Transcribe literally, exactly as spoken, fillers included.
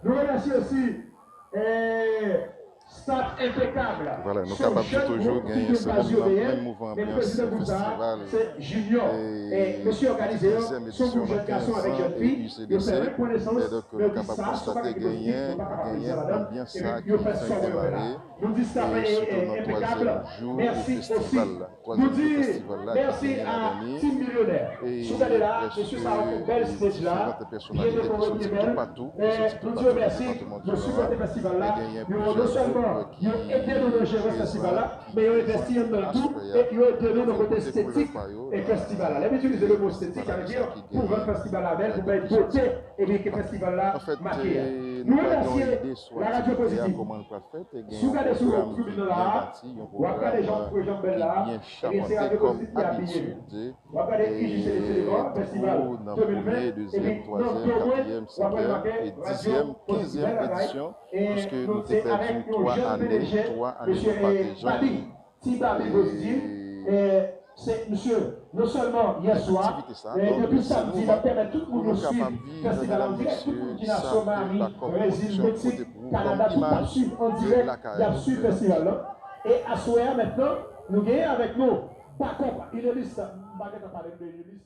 Nou remèsye osi eh, staff enpekab. Vwala, nou kapab di toujou genyen se mouvman, menm mouvman anbyans festival. Dezyèm edisyon nan kenz an e U C D C. E donk, nou kapab konstate genyen, genyen anbyans sa ki fenk demare. E sitou nan twazyèm jou festival la. Twazyèm jou festival la ki genyen ladan li. E prèske diferan pèsonalite ki soti toupatou, ki soti toupatou nan depatman Diflora. E genyen plizyè gwoup ki prezan, ki prezan aswè a, ki pote koulè pa yo nan diferan akseswa ki genyen nan depatman Diflora. Anfèt, nou pa gen yon ide sou aktivite a, kòman l pral fèt, e genyen yon pwogram ki byen bati, yon pwogram ki byen chapante kòm abitid. E pou nan premye, dezyèm, twazyèm, katriyèm, senkyèm e dizyèm, kenzyèm edisyon, piske nou te pèdi twa ane, twa ane nou pa te janm gen. Ti Babi Pozitif, se misye, non sèlman yè swa, men depi samdi, l ap pèmèt tout moun yo swiv festival an dirèk, tout moun ki Nasyon, Mari, Brezil, Meksik, Kanada, tout ap swiv an dirèk, y ap swiv festival la. E aswè a mentnan, nou genyen avèk nou bakòp Inelis, m pa gentan pale de Inelis.